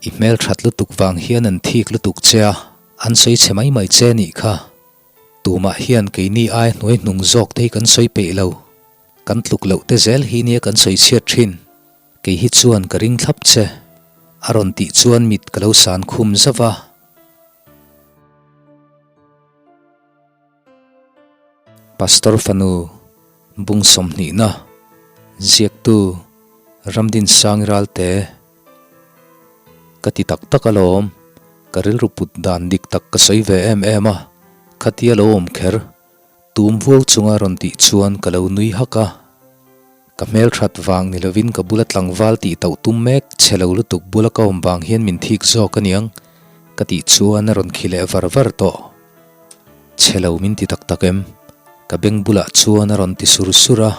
I hmelthat lutuk vang hian an thik lutuk che a, an sawi chhe mai mai che nih kha. Tumah hian keini ai hnuai hnung zawk te hi kan sawi peih lo. Kan tluk loh te zel hi nia kan sawi chhiat thin. Kei hi chuan ka ring thlap che. A rawn tih chuan mit ka lo san khum zauh a. Pastor fanu bung sawmhnihna ziaktu Ramdin Sangi Ralte ka ti tak tak alawm, ka rilru put dan dik tak ka sawi ve em em a, khatia lo awm kher tum vuau chunga rawn tih chuan ka lo nui hak a, ka hmelthat vang ni lovin ka bula tlangval tih tauh tum mek che lo lutuk bula ka awm vang hian min thik zawk aniang ka tih chuan a rawn khi leh var var tawh. Chhe lo min ti tak tak em? Ka beng bulah chuan a rawn ti sur sur a.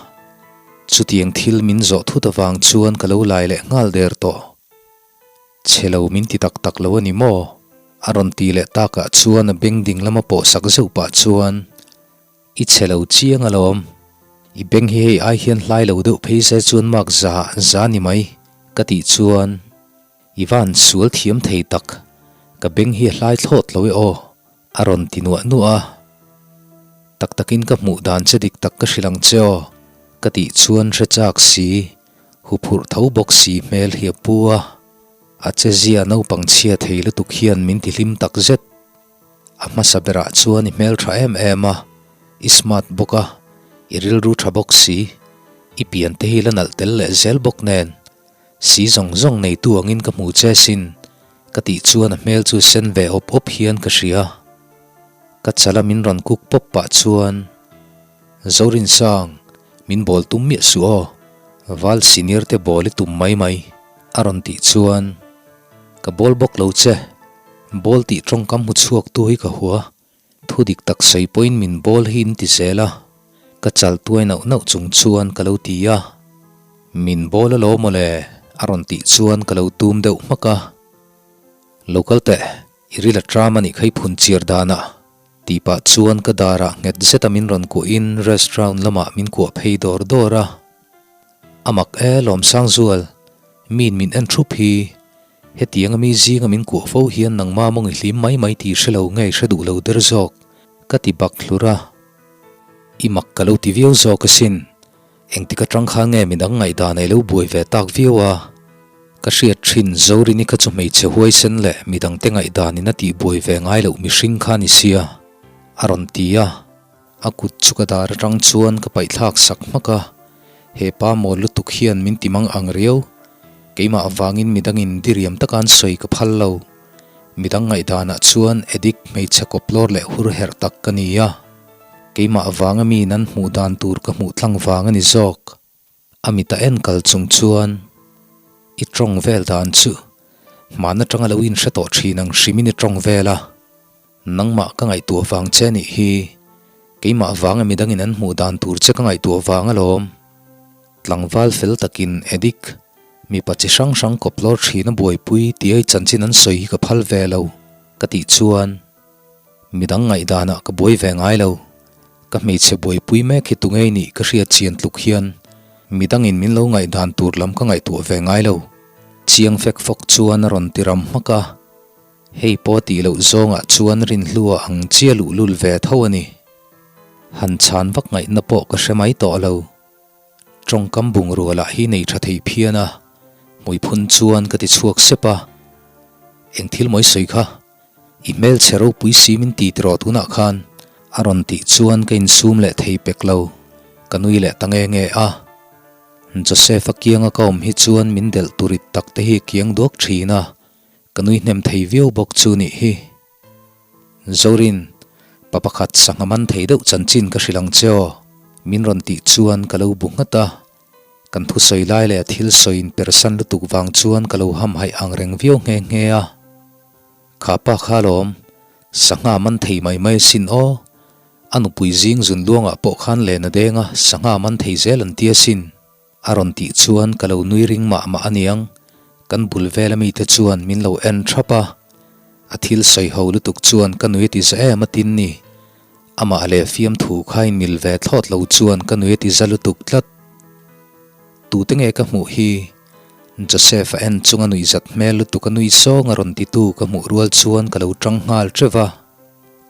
Chutiang thil min zawh thut avang chuan ka lo lai leh nghal der tawh. Chhe lo min ti tak tak lo a ni maw? A rawn ti leh takah chuan a beng ding lama pawh sak zeuh pah chuan, I chhe lo chiang alawm. I beng hi hei ai hian hlai lo deuh phei se chuan mak za za ni mai, ka tih chuan. I van sual thiam thei tak, ka beng hi a hlai thlawt lo e aw, a rawn ti nuah nuah a. Tak takin ka hmuh dan che dik tak ka hrilh ang che aw, ka tih chuan hre chak si, huphurh tho bawk si hmel hi a pu a. A che zia naupang chhia thei lutuk hian min ti hlim tak zet. A hmasa berah chuan i hmel tha em em a, i smart bawk a, i rilru tha bawk si, i pian te hi la nalh tel leh zel bawk nen. Si zawng zawng neitu angin ka hmu che sin, ka tih chuan a hmel chu sen ve awp awp hian ka hria. Ka chala min rawn kuk pawp pah chuan, Zorinsang, min bawl tum miah suh aw, Val senior te bawl i tum mai mai, a rawn tih chuan, Ka bawl bawk lo che, bawl tih tawngkam hmu chhuak tu hi ka hua, Thu dik tak sawi pawhin min bawl hi in ti zel a, ka chal tuai nauh nauh chung chuan ka lo ti a. Min bawl alo mawle a rawn tih chuan ka lo tum deuh hmak a. Lo kal teh, i ril a tram a nih kha i phun chiar danah tih pah chuan ka darah nghet zeta min rawn kuahin restaurant lamah min kuah phei dawr dawr a. A mak e Lawmsangzual, miin min en thup hi Hetiang a mi zinga min kuah fo hian nangma mawng i hlim mai mai tih hre lo nge i hre duh lo der zawk, ka ti bak hlur a. I mak ka lo ti viau zawk asin, engtik atang khan nge midang ngaihdan ei lo buai ve tak viau a? Ka hriat thin Zorini kha chu hmeichhe huaisen leh midangte ngaihdan in a tih buai ve ngai loh mihring kha ni sia, a rawn ti a. A kut chu ka dar atang chuan ka paihthlak sak hmak a, he pa mawl lutuk hian min ti mang ang riau. Keimah avangin midangin diriam taka an sawi ka phal lo. Midang ngaihdanah chuan addict hmeichhe kawplawr leh hur herh tak ka ni a. Keimah avanga miin an hmuh dan tur ka hmuh tlang vang a ni zawk. A mit a en kal chung chuan i tawng vel dan chu hman atanga lo inhre tawh thin ang hrimin i tawng vel a. Nangmah ka ngaihtuah vang che nih hi, keimah vanga midangin an hmuh dan tur che ka ngaihtuah vang alawm. Tlangval fel takin Edik, mipa chi hrang hrang kawplawr thin a buaipui tia i chanchin an sawi hi ka phal ve lo, ka tih chuan midang ngaihdanah ka buai ve ngai lo. Ka hmeichhe buaipui mek hi tungei nih ka hriat chian tluk hian midangin min lo ngaihdan tur lam ka ngaihtuah ve ngai lo. Chiang fek fawk chuan a rawn ti ram hmak a. Hei pawh tih loh zawngah chuan Rinhlua ang chia luhlul ve tho a ni. Han chhan vak ngaihna pawh ka hre mai tawh lo. Tawngkam bungrua lah hi nei tha thei phian a, hmuiphun chuan ka ti chhuak sep a. Eng thil mawi sawi kha? I hmelchhe ropui si min ti tiraw tunah khan? A rawn tih chuan ka insum leh thei pek lo, ka nui leh ta nge nge a. Joseph-a kianga ka awm hi chuan min delh turit tak te hi kiang duak thin a. Ka nui hnem thei viau bawk chu nih hi. Zorin, pa pakhat sangha man thei deuh chanchin ka hrilh ang che aw, min rawn tih chuan ka lo bu nghat a. Kan thusawi lai leh a thil sawi in persan lutuk vang chuan ka lo hamhaih ang reng viau nghe nghe a. Kha pa kha alawm, sangha man thei mai mai asin aw. A nupui zing zun luangah pawh khan len a deng a, sangha man thei zel an ti asin. A rawn tih chuan ka lo nui ring mah mah aniang, kan bul vela mite chuan min lo en thap a, a thil sawi ho lutuk chuan ka nui a ti za em a tin ni. Amah leh fiamthu kha in mil ve thlawt lo chuan ka nui a ti za lutuk tlat. Tute nge ka hmuh hi? Joseph a en chunga nuihzat hmel lutuk a nui sawng a rawn titu ka hmuh rual chuan ka lo tang nghal teuh va.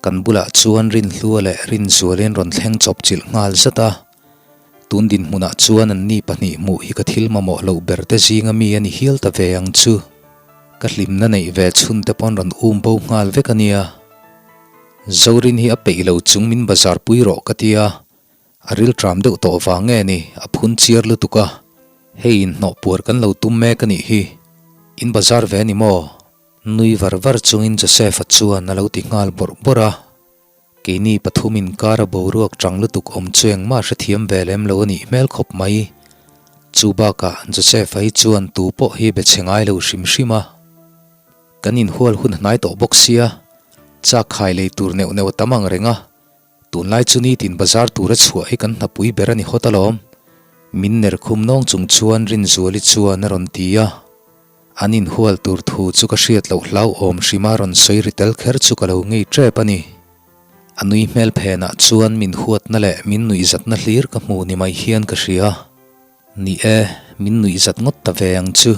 Kan bulah chuan Rinhlua leh Rinzualin rawn thleng chawp chilh nghal zat a. Tun dinhmunah chuan an ni pahnih hmuh hi ka thil mamawh loh ber te zinga mi a ni hial ta ve ang chu. Ka hlimna neih ve chhun te pawn rawn um bo nghal vek a nia. Zorin hi a peih lo chung min bazar pui rawh ka tia, a rilṭam deuh tawh vang nge ni a phun chiar lutuk a. Hei inhnawh puar kan lo tum mek a nih hi. In bazar ve a ni maw? Nui var var chungin Joseph-a chuan a lo ti nghal bawrh bawrh a. Keini pathum inkara boruak chang lutuk awm chu engmah hrethiam ve lem lo a nih hmel khawp mai. Chu bakah Joseph-a hi chuan tu pawh hi be chhe ngai lo hrim hrim a. Kan inhual hun hnai tawh bawk sia, chak khai lei tur neuh neuh a tam ang reng a. Tunlai chu nitin bazar tura chhuah hi kan hnapui ber a ni hawt alawm. Min ner khum nawng chung chuan Rinzuali chuan a rawn ti a. An inhual tur thu chu ka hriat loh hlauhawm hrima rawn sawi ri tel kher chu ka lo ngei tep a ni. A nui hmel phenah chuan min huatna leh min nuihzatna hlir ka hmu ni mai hian ka hria. Ni e, min nuihzat ngawt ta ve ang chu.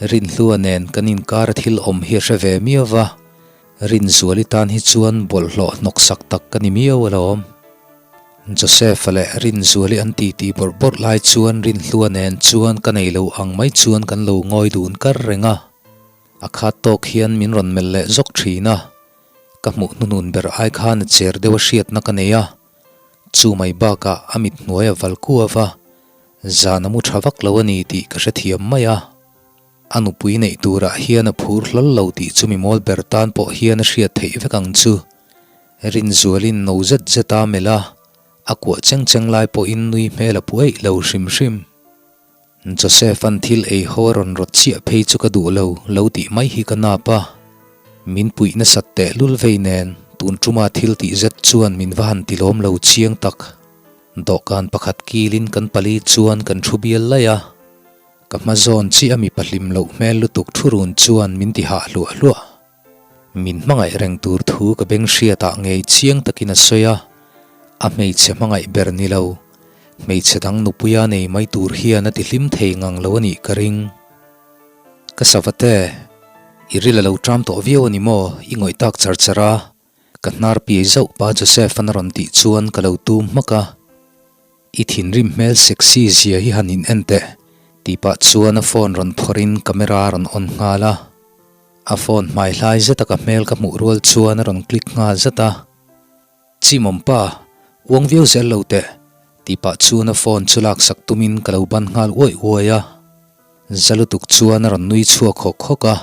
Rinhlua nen kan inkar a thil awm hi a hre ve miau va, Rinzuali tan hi chuan bawlhhlawh hnawksak tak ka ni miau alawm. Joseph-a leh Rinzuali an titi bawrh bawrh lai chuan Rinhlua nen chuan ka nei lo ang mai chuan kan lo ngawi dun kar reng a. A khat tawk hian min rawn melh leh zawk thin a. Ka hmuh hnuhnun ber ai khan a cher deuh a hriatna ka nei a. Chu mai bakah a mit hnuai a val kuau a, zan a mu tha vak lo a ni tih ka hrethiam mai a. A nupui neih turah hian a phur hlawl lo tih chu mi mawl ber tan pawh hian a hriat theih vek ang chu. Rinzualin no zet zet a melh a, a kuah cheng cheng lai pawhin nui hmel a pu eih lo hrim hrim. Joseph-a'n thil ei ho a rawn rawt chiah phei chu ka duh lo, lo tih mai hi ka nap a. Min puih nasat tehlul vei nen, tun tuma thil tih zet chuan min va han ti lawm lo chiang tak. Dawhkan pakhat kilin kan pali chuan kan thu bial laih a. Ka hma zawn chiah a mipa hlim loh hmel lutuk thu run chuan min ti hah hluah hluah. Min hmangaih reng tur thu ka beng hriatah ngei chiang takin a sawi a, a hmeichhe hmangaih ber ni lo, hmeichhe dang nupuia nei mai tur hian a ti hlim thei ngang lo a nih ka ring. Ka savate, i ril a lo ṭam tawh viau a ni maw? I ngawih tak char char a, ka hnar piai zauh pa Joseph-a'n a rawn tih chuan ka lo tum hmak a. I thinrim hmel sexy zia hi han in en teh, tih pah chuan a phone rawn phawrhin camera a rawn on nghal a. A phone hmai hlai zeta ka hmel ka hmuh rual chuan a rawn click nghal zat a. Chimawm pa, uang viau zel lo teh, tih pah chuan a phone chu laksak tumin ka lo ban nghal uaih uaih a. Za lutuk chuan a rawn nui chhuak hawk hawk a.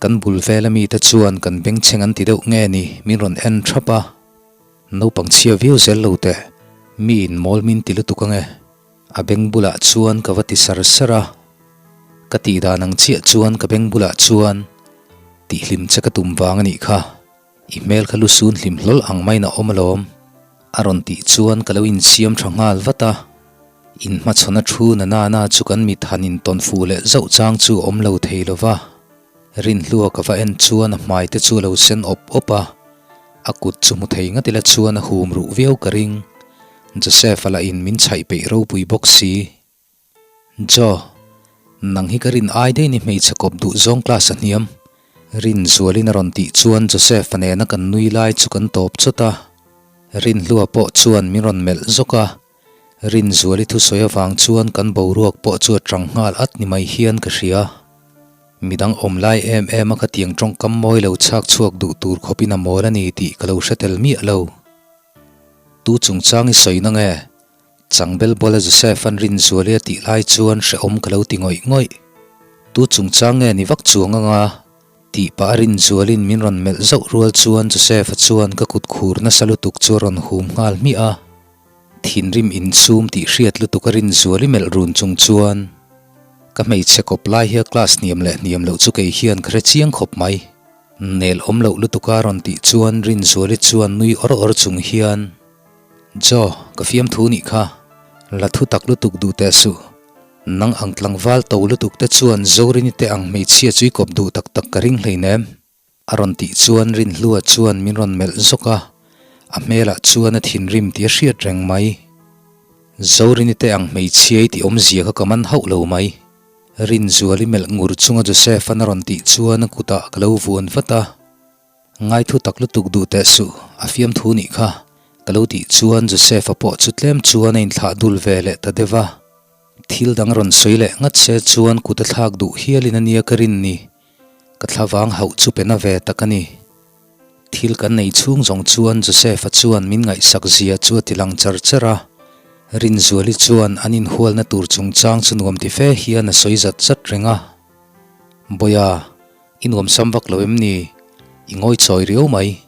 Kan bul vela mite chuan kan bengchheng an ti deuh nge ni min rawn en thap a. Naupang chhia viau zel lo teh, mi in mawl min ti lutuk ange. A beng bulah chuan ka va ti sar sar a, ka tih dan ang chiah chuan ka beng bulah chuan tihhlim che ka tum vang a nih kha, i hmel kha lu sun hlim hlawl ang maiin a awm alawm a rawn tih chuan ka lo insiam tha nghal vat a, inhmachhawn a thu na na na chu kan mit han intawn fuh leh zauh chang chu a awm lo thei lo va, Rinhlua ka va en chuan a hmai te chu a lo sen awp awp a, a kut chu hmu thei ngat ila chuan a hum ruh viau ka ring. Joseph-a lah in min chhaih peih ropui bawk si. Jo, nang hi ka rin ai daih ni hmeichhe kawp duh zawng class a hniam. Rinzualin a rawn tih chuan Joseph-a nena kan nui lai chu kan tawp chawt a. Rinhlua pawh chuan min rawn melh zawk a. Rinzuali thusawi avang chuan kan boruak pawh chu a tang nghal at ni mai hian ka hria. Midang awm lai em em a khatiang tawngkam mawi lo chhak chhuak duh tur khawpin a mawl a ni tih ka lo hre tel miah lo. Tu chungchang i sawi na nge? Changbel bawla Joseph an Rinzuali a tih lai chuan hrehawm ka lo ti ngawih ngawih. Tu chungchang nge ni vak chuang anga? Tih pah a Rinzualin min rawn melh zauh rual chuan Joseph-a chuan ka kut khur nasa lutuk chu a rawn hum nghal hmiah a. Thinrim insum tih hriat lutuk a Rinzuali melh run chung chuan ka hmeichhe kawp lai hi a class hniam leh hniam loh chu kei hian ka hre chiang khawp mai. Nel awm loh lutuk a rawn tih chuan Rinzuali chuan nui awr awr chung hian, Jo, ka fiamthu nih kha, la thu tak lutuk duh teh suh. Nang ang tlangval to lutuk te chuan Zorini te ang hmeichhia chu i kawp duh tak tak ka ring hleinem. A rawn tih chuan Rinhlua chuan min rawn melh zawk a, a hmelah chuan a thinrim tih a hriat reng mai. Zorini te ang hmeichhia i tih awmzia kha ka man hauh lo mai. Rinzuali melh ngur chunga Joseph-a'n a rawn tih chuan a kutah ka lo vuan vat a. Ngaithu tak lutuk duh teh suh, a fiamthu nih kha, ka lo tih chuan Joseph-a pawh chu tlem chuan a inthlah dul ve leh ta deuh a. Thil dang rawn sawi leh ngat se chuan kut a thlak duh hialin a nia ka rin ni. Ka thlavang hauh chu pe na ve tak a ni. Thil kan nei chhung zawng chuan Joseph-a chuan min ngaihsak zia chu a ti lang char char a. Rinzuali chuan an inhualna tur chungchang chu nuam ti fe hian a sawi zat zat reng a. Bawiha, i nuam sam vak lo em ni? I ngawi chawi riau mai.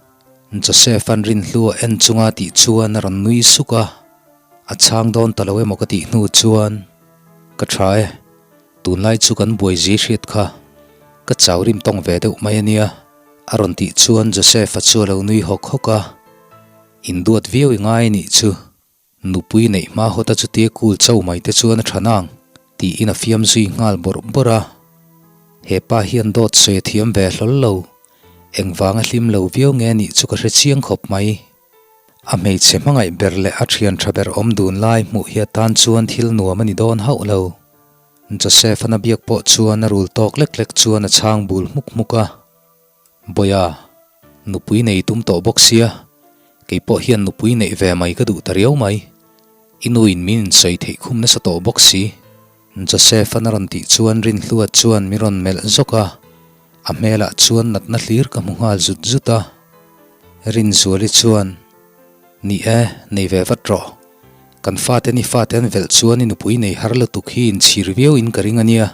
Joseph-a'n Rinhlua en chunga tih chuan a rawn nui suk a. A chhang dawn ta lo emaw ka tih hnu chuan, Ka tha e. Tunlai chu kan buai zi hriat kha ka chau rim tawng ve deuh mai a nia, a rawn tih chuan Joseph-a chu a lo nui hawk hawk a. Induat viau i ngai nih chu, nupui neih hma hawta chutia kul cho mai te chuan a tha nang, tiin a fiam zui nghal bawrh bawrh a. He pa hian dawt sawi a thiam ve hlawl lo, engvanga hlim lo viau nge nih chu ka hre chiang khawp mai. A hmeichhe hmangaih ber leh a thian tha ber awm dun lai hmuh hi atan chuan thil nuam a ni dawn hauh lo. Joseph-a'n a biak pawh chuan a rul tawk lek lek chuan a chhang bul hmuk hmuk a. Bawiha, nupui nei tum tawh bawk sia, kei pawh hian nupui neih ve mai ka duh ta riau mai. I nuin min insawi theih khum nasa tawh bawk si. Joseph-a'n a rawn tih chuan Rinhlua chuan min rawn melh zawk a, a hmelah chuan natna hlir ka hmu nghal zut zut a. Rinzuali chuan, Ni e, nei ve vat rawh. Kan fate ni fate an velh chuan i nupui nei har lutuk hi inchhir viau in ka ring a nia,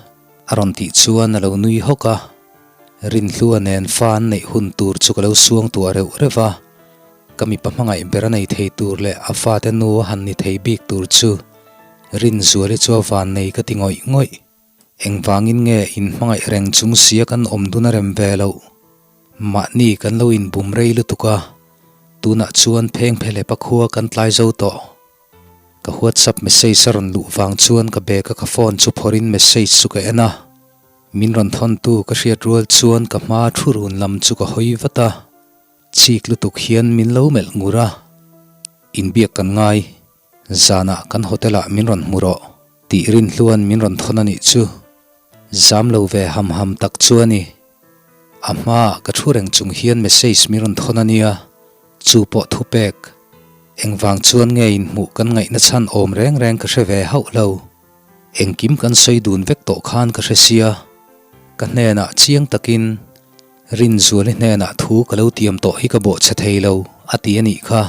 a rawn tih chuan a lo nui hawk a. Rinhlua nen fa an neih hun tur chu ka lo suang tuah reuh reuh a, ka mipa hmangaih ber a nei thei tur leh a fate nu a han ni thei bik tur chu Rinzuali chu a van nei ka ti ngawih ngawih. Engvangin nge in hmangaih reng chung sia kan awm dun a rem ve loh? Mahni kan lo inbum rei lutuk a, tunah chuan pheng phelepa khua kan tlai zo tawh. Ka WhatsApp message a rawn luh vang chuan ka bag a ka phone chu phawrhin message chu ka en a. Min rawn thawntu ka hriat rual chuan ka hma thu run lam chu ka hawi vat a. Chik lutuk hian min lo melh ngur a, inbiak kan ngai. Zanah kan hotel ah min rawn hmu rawh tih Rinhluan min rawn thawn a nih chu. Zam lo ve ham ham tak chu a ni. A hmaah ka thu reng chung hian message min rawn thawn a nia, chu pawh thupek. Engvang chuan nge inhmuh kan ngaihna chhan awm reng reng ka hre ve hauh lo. Engkim kan sawi dun vek tawh khan ka hre sia. Ka hnenah chiang takin Rinzuali hnenah thu ka lo tiam tawh hi ka bawhchhe thei lo a ti a nih kha.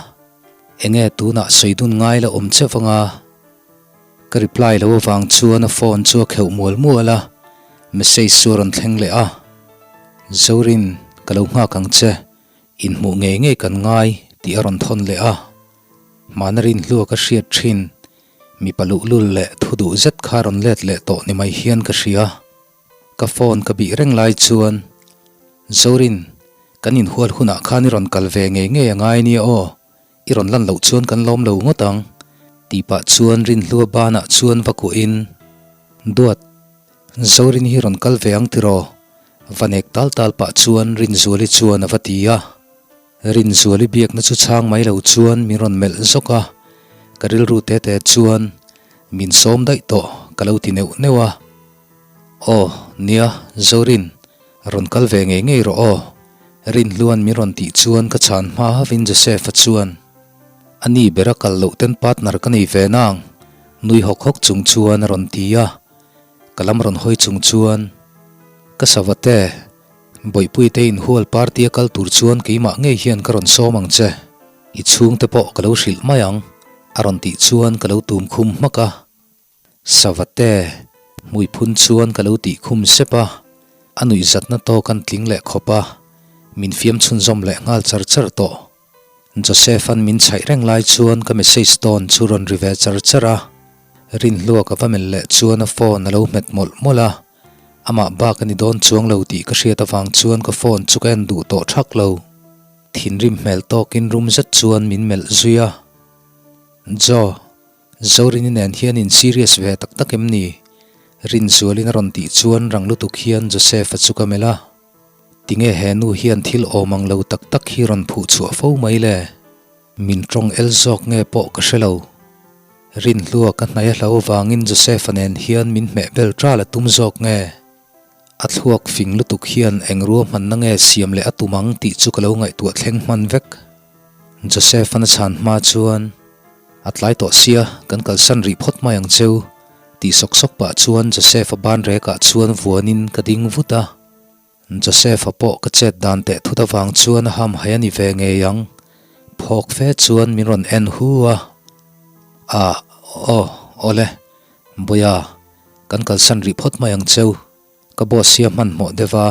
Enge tunah sawi dun ngai la awm che vanga? Ka reply lo avang chuan a phone chu a kheuh mual mual a, message chu a rawn thleng leh a. Zorin, ka lo nghak ang che, inhmuh ngei ngei kan ngai tih a rawn thawn leh a. Hmana rinhlua ka hriat thin, mipa luhlul leh thu duh zet kha rawn let leh tawh ni mai hian ka hria. Ka phone ka bih reng lai chuan, Zorin, kan inhual hunah khan i rawn kal ve ngei ngei a ngai nia aw, i rawn lan loh chuan kan lawm lo ngawt ang, tih pah chuan Rinhlua banah chuan va kuahin, Duat, Zorin hi rawn kal ve ang tiraw? Va nek tal tal pah chuan Rinzuali chuan a va ti a. Rinzuali biakna chu chhang mai lo chuan min rawn melh zawk a, ka rilru te te chuan, Min sawm daih tawh, ka lo ti neuh neuh a. Aw, nia, Zorin, rawn kal ve ngei ngei rawh aw. Rinhluan min rawn tih chuan ka chhan hma havin Joseph-a chuan, A ni bera kal loh ten partner ka nei ve nang, nui hawk hawk chung chuan a rawn ti a. Ka lam rawn hawi chung chuan, Ka savate, Bawihpuite inhual party a kal tur chuan keimah ngei hian ka rawn sawm ang che. I chhungte pawh ka lo hrilh mai ang, a rawn tih chuan ka lo tum khum hmak a. Savate, hmui phun chuan ka lo tih khum sep a, a nuihzatna tawk an tling leh khawp a, min fiam chhunzawm leh nghal char char tawh. Joseph-a'n min chhaih reng lai chuan ka message tawn chu rawn ri ve char char a, Rinhlua ka va melh leh chuan a phone a lo hmet mawlh mawlh a, amah bak a ni dawn chuang lo tih ka hriat avang chuan ka phone chu ka en duh tawh thak lo. Thinrim hmel tawkin rum zet chuan min melh zui a, Joe. Zorini nen hian in serious ve tak tak em ni? Rinzualin a rawn tih chuan rang lutuk hian Joseph-a chu ka melh a. Tinge he nu hian thil awm ang lo tak tak hi rawn phuh chhuah fo mai le? Min tawng el zawk nge pawh ka hre lo. Rinhlua ka hnaih a hlau avangin Joseph-a nen hian min hmeh bel ṭal a tum zawk nge? A thluak fing lutuk hian eng ruahmanna nge siam leh a tum ang tih chu ka lo ngaihtuah thleng hman vek. Joseph-a'n a chhan hma chuan, A tlai tawh sia, kan kalsan rih phawt mai ang cheu, tih sawk sawk pah chuan Joseph-a banrekah chuan vuanin ka ding vut a. Joseph-a pawh ka chet dan teh thut avang chuan a hamhaih a ni ve ngei ang. Phawk fe chuan min rawn en hu a. Ah, aw, awle, Bawiha, kan kalsan rih phawt mai ang cheu. Ka boss hi a hmanhmawh deuh a,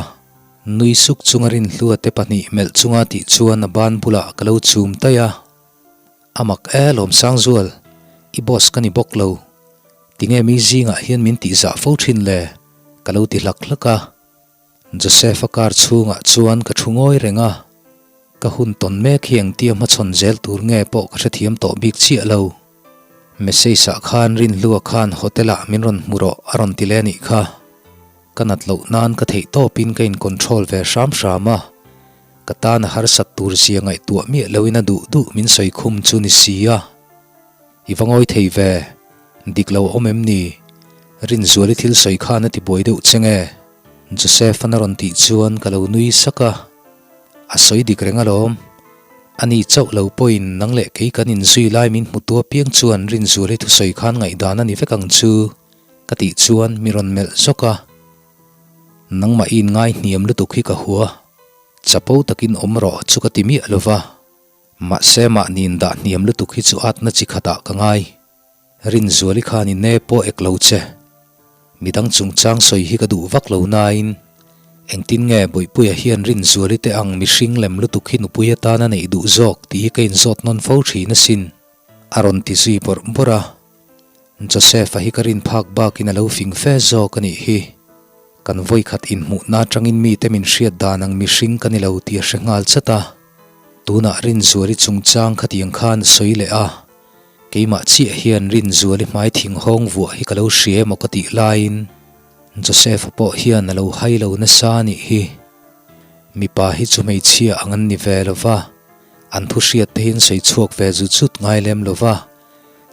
nui suk chunga Rinhlua te pahnih melh chunga tih chuan a ban bulah ka lo chum taih a. A mak e Lawmsangzual, i boss ka ni bawk lo. Tinge mi zingah hian min tihzah fo thin le? Ka lo ti hlak hlak a. Joseph-a car chhungah chuan ka thu ngawi reng a, ka hun tawn mek hi engtia hmachhawn zel tur nge pawh ka hrethiam tawh bik chiah lo. Message ah khan Rinhlua khan hotel ah min rawn hmu rawh a rawn ti leh anih kha. Ka nat loh nan ka theih tawpin ka in control ve hram hram a, ka tan a harsat tur zia ngaihtuah miah loin a duh duh min sawi khum chu ni si a. I va ngawi thei ve, dik lo a awm em ni? Rinzuali thil sawi khan a ti buai deuh che nge? Joseph-an a rawn tih chuan ka lo nui sak a. A sawi dik reng alawm. Ani chauh lo pawhin nang leh kei kan inzui lai min hmutu apiang chuan Rinzuali thusawi khan ngaihdan a ni vek ang chu ka tih chuan mi rawn melh zawk a. Nangmah i inngai hniam lutuk hi ka hua. Chapo takin awm rawh chu ka ti miah lo va. Mahse mahni indah hniam lutuk hi chu atna chi khatah ka ngai. Rinzuali khan i ne pawh ek lo che. Midang chungchang sawi hi ka duh vak lo nain, engtin nge Bawihpuia hian Rinzuali te ang mihring lem lutuk hi nupui atan a neih duh zawk tih hi ka inzawt nawn fo thin asin, a rawn ti zui bawrh bawrh a. Joseph-a hi ka rin phak bakin a lo fing fe zawk a nih hi. Kan vawikhat inhmuhna atangin mite min hriat dan ang mihring ka ni lo tih a hre nghal chat a. Tunah Rinzuali chungchang khatiang khan a sawi leh a. Keimah chiah hian Rinzuali hmai thing hawng vuah hi ka lo hria emaw ka tih laiin Joseph-a pawh hian a lo hai lo nasa a nih hi. Mipa hi chu hmeichhia ang an ni ve lo va, an thu hriat te hi an sawi chhuak ve zut zut ngai lem lo va.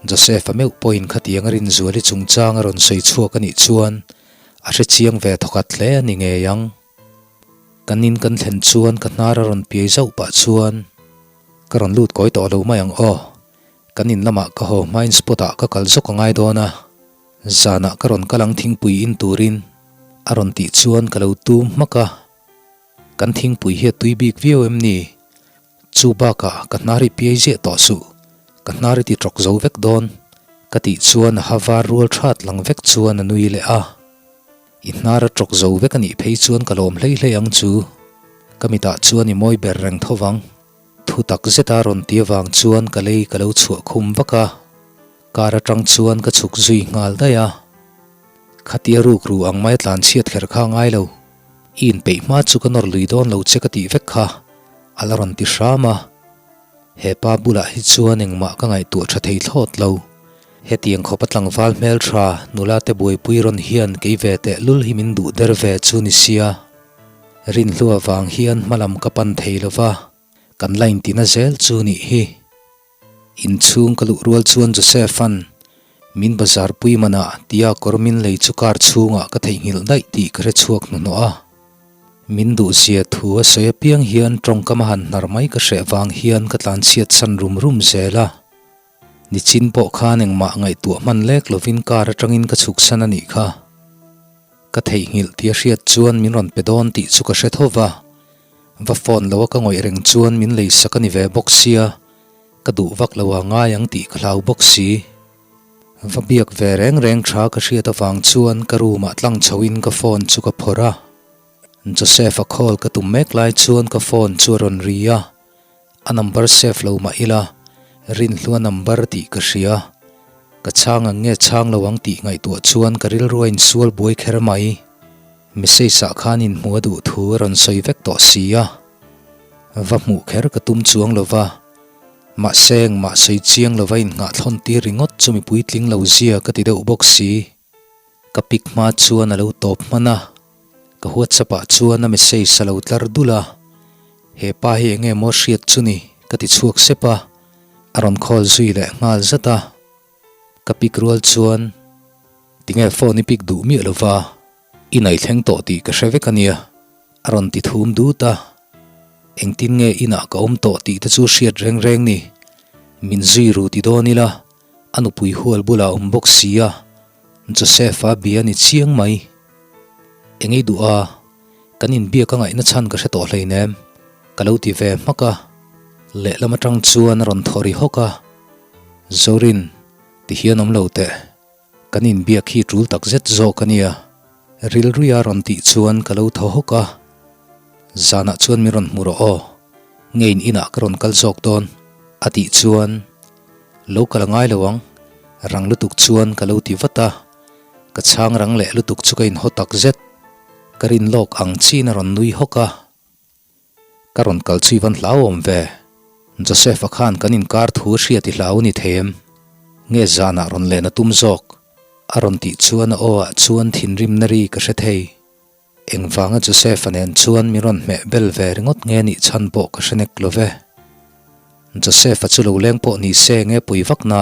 Joseph-a meuh pawhin khatiang a Rinzuali chungchang a rawn sawi chhuak a nih chuan a hre chiang ve thawkhat hle a ni ngei ang. Kan in kan thlen chuan ka hnar a rawn piai zauh pah chuan Ka rawn lut kawi tawh lo mai ang aw. Kan in lamah ka haw hmain spot ah ka kal zawk a ngai dawn a, zanah ka rawn kal ang thingpui in turin a rawn tih chuan ka lo tum hmak a. Kan thingpui hi a tui bik viau em ni? Chu bakah ka hnar i piai ziah tawh suh, ka hnar i ti tawk zo vek dawn ka tih chuan a ha var rual that lang vek chuan a nui leh a. I hnar a tawk zo vek a nih phei chuan ka lawm hlei hlei ang chu. Ka mitah chuan i mawi ber reng tho vang. Thu tak zeta rawn ti avang chuan ka lei ka lo chhuah khum vak a, car atang chuan ka chhuk zui nghal daih a. Khatia ruk ru ang mai a tlan chhiat kher kha a ngai lo. I inpeih hma chu ka nawr lui dawn lo che ka tih vek kha, a la rawn ti hram a. He pa bulah hi chuan engmah ka ngaihtuah tha thei thlawt lo. Hetiang khawpa tlangval hmeltha nula te buaipui rawn hian kei ve teh lul hi min duh der ve chu ni sia. Rinhlua vang hian hmalam ka pan thei lo va, kan la intina zel chu nih hi. Inchhung ka luh rual chuan Joseph-a'n min bazar pui manah tia kawr min lei chu car chhungah ka theihnghilh daih tih ka hre chhuak hnuhnawh a. Min duhzia thu a sawi apiang hian tawngkam a han hnar mai ka hreh vang hian ka tlanchhiat san rum rum zel a. Nichin pawh khan engmah ngaihtuah hman lek lovin car atangin ka chhuk san a nih kha. Ka theihnghilh tih a hriat chuan min rawn pe dawn tih chu ka hre tho va. Va phone lo a ka ngawih reng chuan min lei sak a ni ve bawk sia, ka duh vak lo a ngai ang tih ka hlau bawk si. Va biak ve reng reng tha ka hriat avang chuan ka room ah tlang chho in ka phone chu ka phawrh a. Joseph a call ka tum mek lai chuan ka phone chu a rawn ri a, a number save lo mah ila Rinhlua number tih ka hria. Ka chhang ang nge chhang lo ang tih ngaihtuah chuan ka rilru a insual buai kher mai. Message ah khan inhmuh a duh thu a rawn sawi vek tawh si a. Va hmuh kher ka tum chuang lo va. Mahse engmah sawi chiang lova innghah thlawn tir ringawt chu mi puitling lo zia ka ti deuh bawk si. Ka pick hma chuan a lo tawp hman a, ka WhatsApp ah chuan a message a lo tlar dul a, He pa hi enge maw hriat chu ni ka ti chhuak sep a, a rawn call zui leh nghal zat a. Ka pick rual chuan tinge phone i pick duh miah lova i nei thleng tawh tih ka hre vek ania a rawn ti thum dut a. Engtin nge inah ka awm tawh tih te chu hriat reng reng ni. Min zui ru ti dawn ila a nupui hual bulah a awm bawk si a, Joseph-a bia ni chiang mai. Engei duh a, kan inbiak a ngaihna chhan ka hre tawh hleinem, ka lo ti ve hmak a. Lehlam atang chuan a rawn thaw ri hawk a, Zorin, ti hian awm lo teh, kan inbiak hi tul tak zet zawk a nia, rilruia rawn tih chuan ka lo thaw hawk a. Zanah chuan min rawn hmu rawh aw, ngein inah ka rawn kal zawk dawn, a tih chuan Lo kal a ngai lo ang, rang lutuk chuan ka lo ti vat a, ka chhang rang leh lutuk chu ka inhaw tak zet. Ka rin lawk ang chin a rawn nui hawk a, ka rawn kal chu i van hlauhawm ve. Joseph-a khan kan inkar thu hriat i hlau ni thei em? Nge zanah rawn len a tum zawk? A rawn tih chuan a aw ah chuan thinrimna ri ka hre thei. Engvanga Joseph-a nen chuan min rawn hmeh bel ve ringawt nge nih chhan pawh ka hre nek lo ve. Joseph-a chu lo leng pawh ni se nge pui vak na,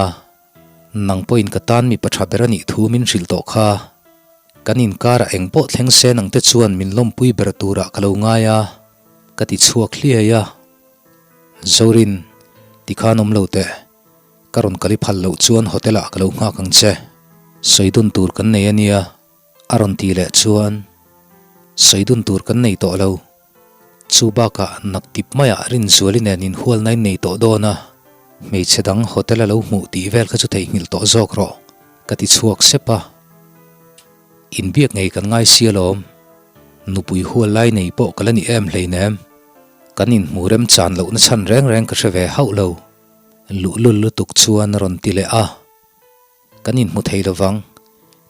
nang pawhin ka tan mipa tha ber a nih thu min hrilh tawh kha. Kan inkarah eng pawh thleng se nang te chuan min lawmpui ber turah ka lo ngai a, ka ti chhuak hliai a. Zorin, tikhan awm lo teh. Ka rawn kal i phal loh chuan hotel ah ka lo nghak ang che. Sawi dun tur kan nei a nia. A rawn tih leh chuan sawi dun tur kan nei tawh lo. Chu bakah naktip maiah Rinzuali nen inhualna in nei tawh dawn a, hmeichhe dang hotel a lo hmuh tih vel kha chu theihnghilh tawh zawk rawh, ka ti chhuak sep a. Inbiak ngei kan ngai si alawm, nupui hual lai nei pawh ka la ni em hleinem. Kan inhmu remchan lohna chhan reng reng ka hre ve hauh lo, luhlul lutuk chuan a rawn ti leh a. Kan inhmu thei lovang,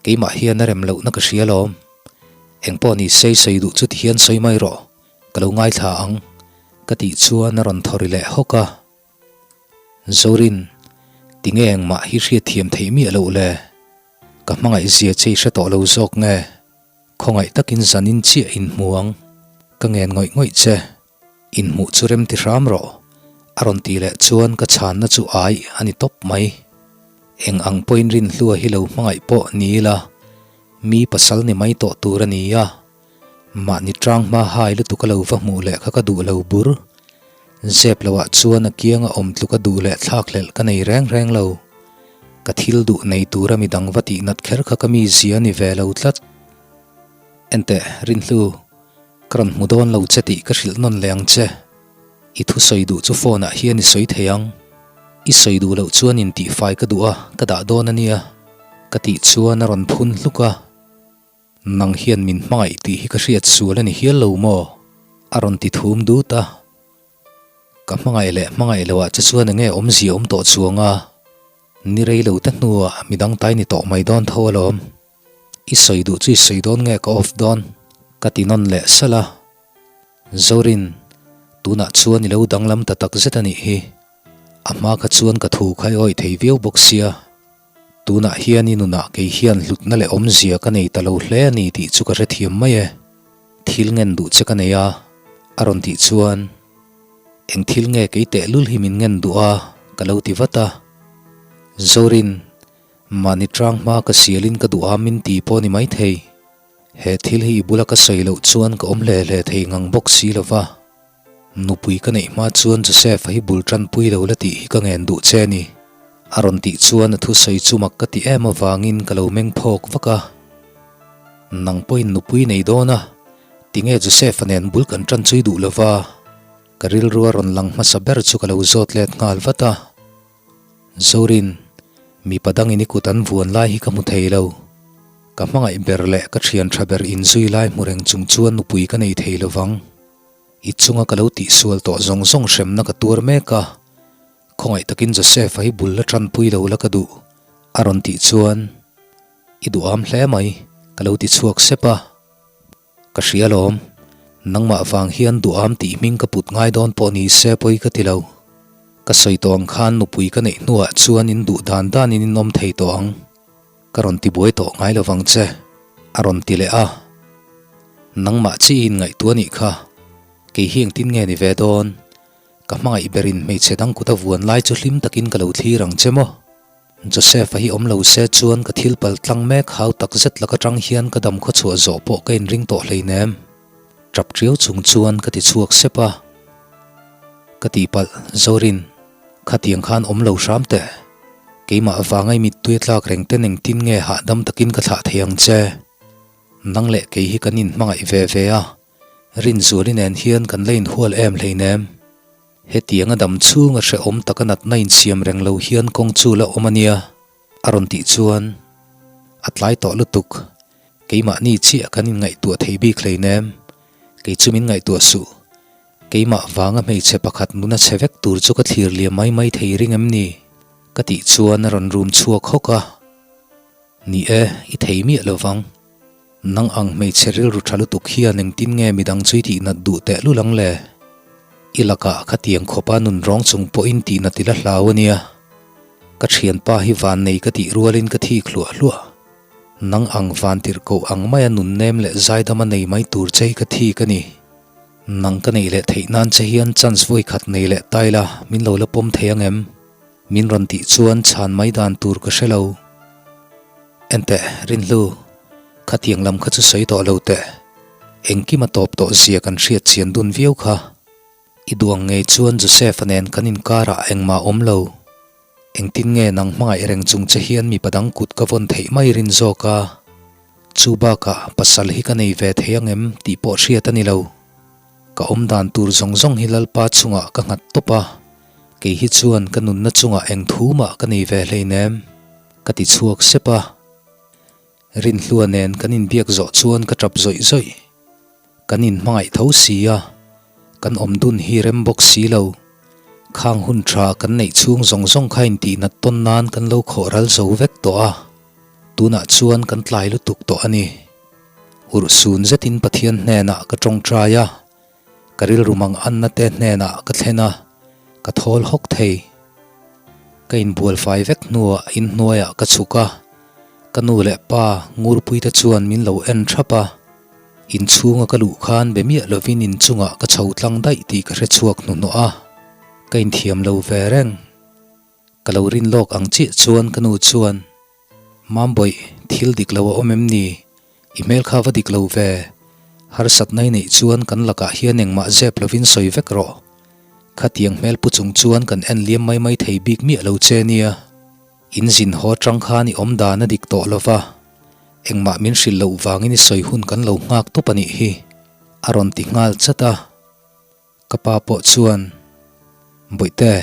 keimah hian a rem lohna ka hria alawm. Engpawh ni sei sawi duh chu tihian sawi mai rawh, ka lo ngaithla ang, ka tih chuan a rawn thaw ri leh hawk a. Zorin, tinge engmah hi hriatthiam theih miah loh le? Ka hmangaih zia che i hre tawh lo zawk nge? Khawngaih takin zanin chiah inhmu ang, ka ngen ngawih ngawih che. Inhmuh chu rem ti hram rawh, a rawn tih leh chuan ka chhanna chu ai a ni tawp mai. Eng ang pawhin Rinhlua hi lo hmangaih pawh ni ila, mi pasal ni mai tawh tur a ni a. Mahni tang hma hai lutuk a lo va hmuh leh kha ka duh lo bur. Zep loah chuan a kianga awm tluk a duh leh thlakhlelh ka nei reng reng lo. Ka thil duh nei tura midang va tih nat kher kha ka mizia a ni ve lo tlat. Enteh, Rinhlu. Ka rawn hmu dawn lo che tih ka hrilh nawn leh ang che. I thusawi duh chu phone ah hian i sawi thei ang. I sawi duh loh chuan intihfai ka duh a, ka dah dawn a nia. Ka tih chuan a rawn phun hluk a. Nang hian min hmangaih tih hi ka hriat sual a ni hial lo maw? A rawn ti thum dut a. Ka hmangaih leh hmangaih loh ah che chuan enge awmzia awm tawh chuang a? Ni rei lo te hnuah midang tai ni tawh mai dawn tho alawm. I sawi duh chu i sawi dawn nge ka off dawn? Ka ti nawn leh salh a. Zorin, tunah chuan i lo danglam ta tak zet a nih hi. A hma kha chuan ka thu kha i awih thei viau bawk sia. Tunah hian i nunah kei hian hlutna leh awmzia ka nei ta lo hle a ni tih chu ka hrethiam mai e. Thil ngen duh che ka nei a, a rawn tih chuan eng thil nge kei tehlul hi min ngen duh a ka lo ti vat a. Zorin, Mahni tang hma ka sialin ka duh a min ti pawh ni maithei. He thil hi i bula ka sawi loh chuan ka awm hle hle thei ngang bawk si lo va. Nupui ka neih hma chuan Joseph-a hi bul tanpui lo la tih hi ka ngen duh che a ni. A rawn tih chuan a thusawi chu mak ka ti em avangin ka lo meng phawk vak a. Nang pawhin nupui nei dawn a, tinge Joseph-a nen bul kan tan chui duh lo va? Ka rilru a rawn lang hmasa ber chu ka lo zawt let nghal vat a. Zorin, mipa dangin i kut an vuan lai hi ka hmu thei lo. Ka hmangaih ber leh ka thian tha ber inzui lai hmu reng chung chuan nupui ka nei thei lo vang. I chunga ka lo tihsual tawh zawng zawng hremna ka tuar mek a, khawngaih takin Joseph-a hi bul la tanpui lo la ka duh, a rawn tih chuan i duham hle mai, ka lo ti chhuak sep a. Ka hria alawm, nangmah vang hian duham tih hming ka put ngai dawn pawh ni se pawi ka ti lo. Ka sawi tawh ang khan nupui ka neih hnuah chuan in duh dan danin in awm thei tawh ang. Ka rawn ti buai tawh ngai lovang che, a rawn ti leh a. Nangmah chi in ngaihtuah nih kha, kei hi engtin nge ni ve dawn? Ka hmangaih berin hmeichhe dang kut a vuan lai chu hlim takin ka lo thlir ang che maw? Joseph-a hi awm lo se chuan ka thil pal tlang mek hau tak zet lak atang hian ka dam khaw chhuah zawh pawh ka inring tawh hleinem. Tap tiau chung chuan ka ti chhuak sep a. Ka tihpalh, Zorin, khatiang khan awm lo hram teh. Keimah vanga i mittui a tlak reng ten engtin nge hahdam takin ka thlah thei ang che. Nang leh kei hi kan inhmangaih ve ve a, Rinzuali nen hian kan la inhual em hleinem. Hetianga dam chhunga hrehawm taka natna insiam reng lo hian kawng chu la awm a nia, a rawn tih chuan a tlai tawh lutuk. Keimahni chiah kan inngaihtuah thei bik hleinem, kei chu min ngaihtuah suh. Keimah vanga hmeichhe pakhat nuna chhe vek tur chu ka thlir liam mai mai thei ring em ni? Ka tih chuan a rawn rum chhuak hawk a. Ni e, i thei miah lo vang. Nang ang hmeichhe rilru tha lutuk hian engtin nge midang chu i tihnat duh teh lul ang le? I lakah khatiang khawpa nun rawng chung pawhin tihnat i la hlau a nia. Ka thianpa hi van nei ka tih rualin ka thik hluah hluah. Nang ang van tirhkoh ang maia nun nem leh zaidama nei mai tur che hi ka thik a ni. Nang ka neih leh theih nan che hian chance vawi khat nei leh ta ila min lo la pawm thei ang em? Min rawn tih chuan chhan mai dan tur ka hre lo. Enteh, Rinhlu, khatiang lam kha chu sawi tawh lo teh. Engkim a tawp tawh zia kan hriat chian dun viau kha. I duang ngei chuan Joseph-a nen kan inkarah engmah awm lo. Engtin nge nang hmangaih reng chung che hian mipa dang kut ka vawn theih mai rin zawk a? Chu bakah pasal hi ka nei ve thei ang em tih pawh hriat a ni lo. Ka awm dan tur zawng zawng hi Lalpa chungah ka nghat tawp a, kei hi chuan ka nunna chungah eng thu mah ka nei ve hleinem, ka ti chhuak sep a. Rinhlua nen kan inbiak zawh chuan ka tap zawih zawih. Kan inhmangaih tho si a, kan awm dun hi rem bawk si lo. Khang hun tha kan neih chhung zawng zawng kha intihnat tawn nan kan lo khawh ral zo vek tawh a, tunah chuan kan tlai lutuk tawh a ni. Urhsun zetin Pathian hnenah ka tawngtai a, ka rilru mang anna te hnenah ka thlen a, ka thawl hawk thei. Ka inbual fai vek hnuah inhnuaiah ka chhuk a, ka nu leh pa Ngurpuite chuan min lo en thap a, inchhunga ka luh khan be miah lovin inchungah ka chho tlang daih tih ka hre chhuak hnuhnawh a, ka inthiam lo ve reng. Ka lo rin lawk ang chiah chuan ka nu chuan, Mambawih, thil dik lo a awm em ni? I hmel kha va dik lo ve. Harsatna i neih chuan kan lakah hian engmah zep lovin sawi vek rawh. Khatiang hmel pu chung chuan kan en liam mai mai thei bik miah lo che nia. In zin haw atang khan i awm dan a dik tawh lo va, engmah min hrilh loh vangin i sawi hun kan lo nghak tawp a nih hi, a rawn ti nghal chat a. Ka pa pawh chuan, Bawihte,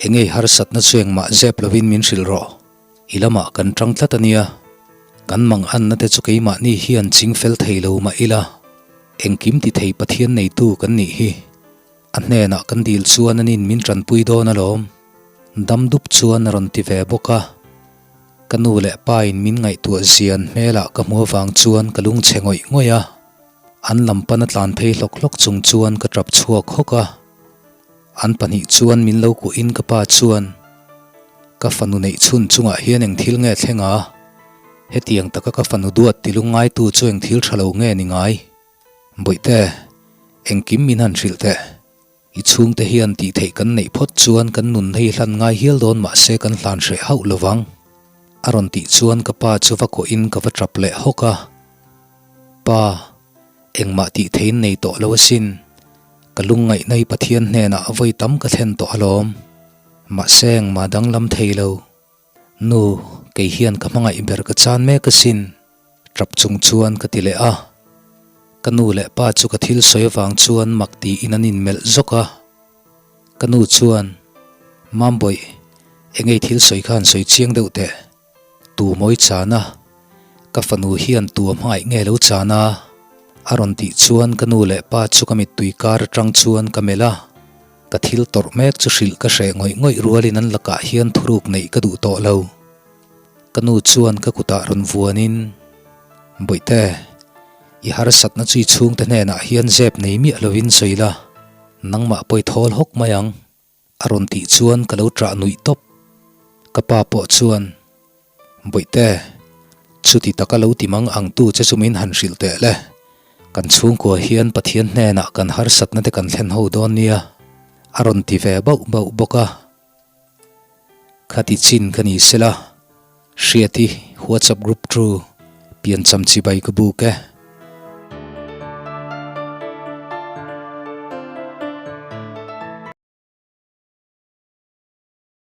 engei harsatna chu engmah zep lovin min hrilh rawh. I lamah kan tang tlat a nia. Kan manganna te chu keimahni hian ching fel thei lo mah ila, engkim ti thei Pathian neitu kan nih hi. A hnenah kan dil chuan anin min tanpui dawn alawm. Dam dup chuan a rawn ti ve bawk a. Ka nu leh pa in min ngaihtuah zian hmelah ka hmu avang chuan ka lungchhe ngawih ngawih a. An lam pana tlan phei hlawk hlawk chung chuan ka tap chhuak hawk a. An pahnih chuan min lo kuahin ka pa chuan, Ka fanu neih chhun chungah hian eng thil nge thleng a? Hetiang taka ka fanu duat ti lungngaitu chu eng thil tha lo nge ni ngai? Bawihte, engkim min han hrilh teh. I chhungte hian tih theih kan neih phawt chuan kan nun hei hlan ngai hial dawn mahse kan hlan hreh hauh lo vang. A rawn tih chuan ka pa chu va kawhin ka va tap leh hawk a. Pa, engmah tih theiin nei tawh lo asin. Ka lungngaihna hi Pathian hnenah vawi tam ka thlen tawh alawm. Mahse engmah danglam thei lo. Nu, kei hian ka hmangaih ber ka chan mek asin. Tap chung chuan ka ti leh a. Ka nu leh pa chu ka thil sawi avang chuan mak tiin an inmelh zawk a. Ka nu chuan, Mambawih, engei thil sawi khan sawi chiang deuh teh. Tu mawi chan a, ka fanu hian tu a hmangaih nge lo chan a? A rawn tih chuan ka nu leh pa chu ka mittui kar atang chuan ka melh a. Ka thil tawrh mek chu hrilh ka hreh ngawih ngawih rualin an lakah hian thuruk neih ka duh tawh lo. Ka nu chuan ka kutah rawn vuanin, Bawihte, i harsatna chu i chhungte hnenah hian zep nei miah lovin sawi la, nangmah pawh i thawl hawk mai ang, a rawn tih chuan ka lo ṭah nuih tawp. Ka pa pawh chuan, Bawihte, chuti taka lo ti mang ang tu che chu min han hrilh teh le, kan chhungkua hian Pathian hnenah kan harsatna te kan thlen ho dawn nia, a rawn ti ve bauh bauh bawk a. Khati chin ka ni sela, Hriati WhatsApp group thu piancham chibai ka buk e.